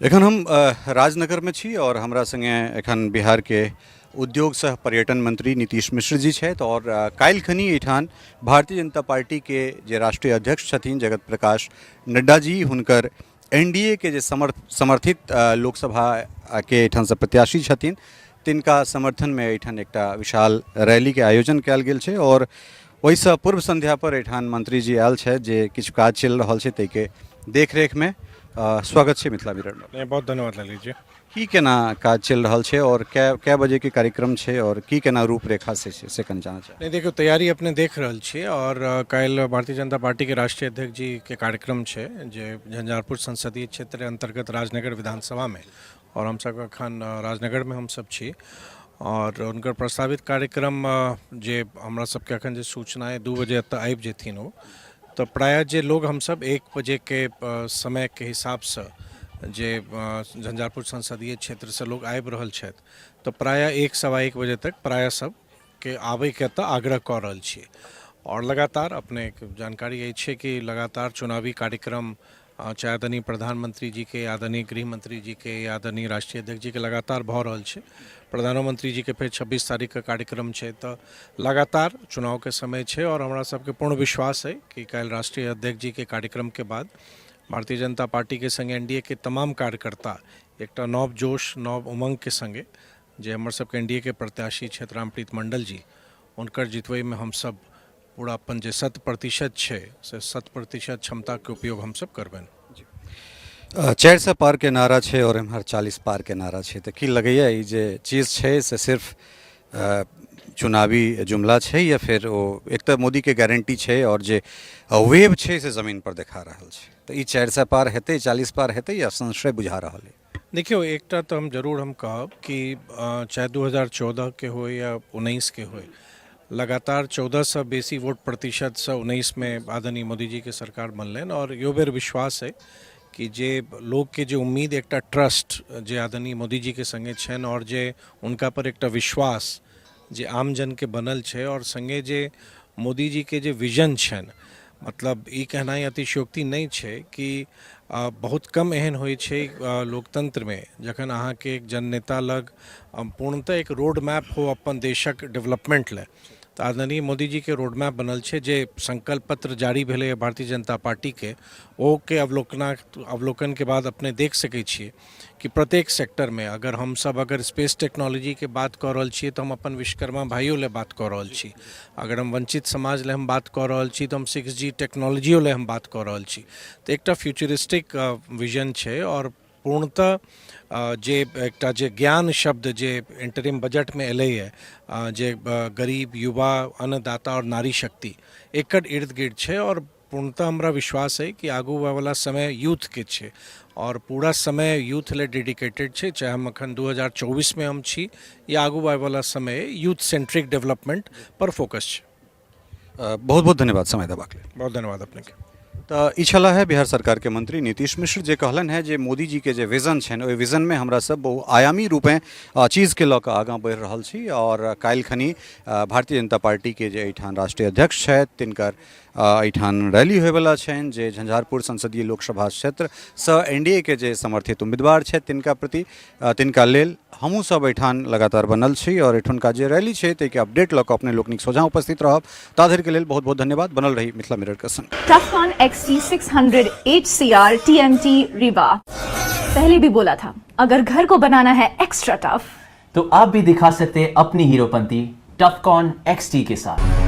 एखन हम राजनगरमे छी और हमरा संगे एखन बिहारके उद्योग सह पर्यटन मंत्री नीतीश मिश्र जी छथि और काल्हि खनी एहिठाम भारतीय जनता पार्टीके जे राष्ट्रीय अध्यक्ष छथिन जगत प्रकाश नड्डा जी, हुनकर एनडीए के जे समर्थित लोकसभा के एहिठामसँ प्रत्याशी छथिन तिनका समर्थनमे एहिठाम एकटा विशाल रैलीके आयोजन कयल गेल छै और ओहिसँ पूर्व संध्या पर एहिठाम मंत्री जी आयल छथि जे किछु काज चलि रहल छै ताहिके देखरेखमे। स्वागत छै मिथिला मिरर। नहीं, बहुत धन्यवाद ललित जी। की केना काज चलि रहल छै और कै बजे के कार्यक्रम छै और की केना रूपरेखा से छै से कनि जानऽ चाहब। नहीं देखियौ, तैयारी अपने देख रहल छियै और काल्हि भारतीय जनता पार्टी के राष्ट्रीय अध्यक्ष जी के कार्यक्रम छै जे झंझारपुर संसदीय क्षेत्र अंतर्गत राजनगर विधानसभा में, और हमसब एखन राजनगर में हमसब छी और हुनकर प्रस्तावित कार्यक्रम जे हमरा सबके एखन जे सूचना अइ 2 बजे एतऽ आबि जेथिन ओ, तऽ प्रायः जे लोग हमसब 1 बजेके समयके हिसाबसँ जे झंझारपुर संसदीय क्षेत्रसँ लोग आबि रहल छथि तऽ प्रायः 1-1.25 बजे तक प्रायः सबके आबैके एतऽ आग्रह कऽ रहल छियै। और लगातार अपनेके जानकारी अछि कि लगातार चुनावी कार्यक्रम चाहे आदरणीय प्रधानमंत्री जी के, आदरणीय गृह मंत्री जी के, आदरणीय राष्ट्रीय अध्यक्ष जी के लगातार भऽ रहल छै। प्रधानमंत्री जी के फेर 26 तारीख के कार्यक्रम छै, तऽ लगातार चुनाव के समय छै और हमरा सबके पूर्ण विश्वास है कि काल्हि राष्ट्रीय अध्यक्ष जी के कार्यक्रम के बाद भारतीय जनता पार्टी के संगे एनडीए के तमाम कार्यकर्ता एकटा नव जोश नव उमंग के संगे जे हमर सबके एनडीए के प्रत्याशी छथि रामप्रीत मंडल जी, हुनकर जितबैमे हमसब पूरा अपन जे 100% छै से 100% क्षमताके उपयोग हमसब करबनि। 400 पार के नारा छै और एम्हर 40 पार के नारा छै, तऽ की लगैया ई जे चीज छै से सिर्फ चुनावी जुमला छै या फिर ओ एक तऽ मोदी के गारंटी छै और जे वेव छै से जमीन पर देखा रहल छै, तऽ ई 400 पार हेतै 40 पार हेतै या संशय बुझा रहल है? देखियौ, एकटा तऽ हम जरूर हम कहब कि चाहे 2014 के होय या 19 के होय, लगातार 14 बेसी वोट प्रतिशतसँ 19 में आदरणीय मोदी जी के सरकार बनलनि और इहो बेर विश्वास है कि जे लोकके जे उम्मीद एकटा ट्रस्ट जे आदरणीय मोदी जी के संगे छनि और जे हुनका पर एकटा विश्वास जे आमजनके बनल छै और संगे जे मोदी जी के जे विजन छनि, मतलब ई कहनाइ अतिशयोक्ति नहि छै कि बहुत कम एहन होइ छै लोकतंत्रमे जखन अहाँके एक जननेता लग पूर्णतः एक रोड मैप हो अपन देशक डेवलपमेंट लए, तऽ आदरणीय मोदी जी के रोड मैप बनल छै जे संकल्प पत्र जारी भेलैए भारतीय जनता पार्टीके, ओके अवलोकनके बाद अपने देख सकै छियै कि प्रत्येक सेक्टरमे अगर हमसब अगर स्पेस टेक्नोलॉजीके बात कऽ रहल छियै तऽ हम अपन विश्वकर्मा भाइयो लए बात कऽ रहल छी, अगर हम वंचित समाज लए हम बात कऽ रहल छी तऽ हम 6G टेक्नोलॉजियो लए हम बात कऽ रहल छी। तऽ एकटा फ्यूचरिस्टिक विजन छै और पूर्णतः जे एकटा जे ज्ञान शब्द जे इंटरिम बजटमे एलैए जे गरीब युवा अन्नदाता और नारी शक्ति एकर इर्द गिर्द छै और पूर्णतः हमरा विश्वास है कि आगू आबयवला समय यूथके छै और पूरा समय यूथ लए डेडिकेटेड छै, चाहे हम अखन 2024 मे हम छी या आगू आबयवला समय यूथ सेंट्रिक डेवलपमेंट पर फोकस छै। बहुत बहुत धन्यवाद समय देबाक लेल। बहुत धन्यवाद अपनेके। तऽ ई छलाह है बिहार सरकारके मंत्री नीतीश मिश्र जे कहलनि हेँ जे मोदी जीके जे विजन छनि ओहि विजनमे हमरा सब बहुआयामी रूपेँ चीजके लऽ कऽ आगाँ बढ़ि रहल छी और काल्हि खनी भारतीय जनता पार्टीके जे एहिठाम राष्ट्रीय अध्यक्ष छथि तिनकर एहिठाम रैली होयवला छनि जे झंझारपुर संसदीय लोकसभा क्षेत्रसँ एनडीए के जे समर्थित उम्मीदवार छथि तिनका प्रति तिनका लेल हमहूँ सब एहिठाम लगातार बनल छी और एहिठुनका जे रैली छै ताहिके अपडेट लऽ कऽ अपने लोकनिक सोझाँ उपस्थित रहब। ता धरिके लेल बहुत बहुत धन्यवाद। बनल रही मिथिला मिरर के संग। Tufcon XT600 HCR TMT Rewa। पहले भी बोला था, अगर घर को बनाना है एक्स्ट्रा टफ तो आप भी दिखा सकते हैं अपनी हीरोपंती टफकॉन XT के साथ।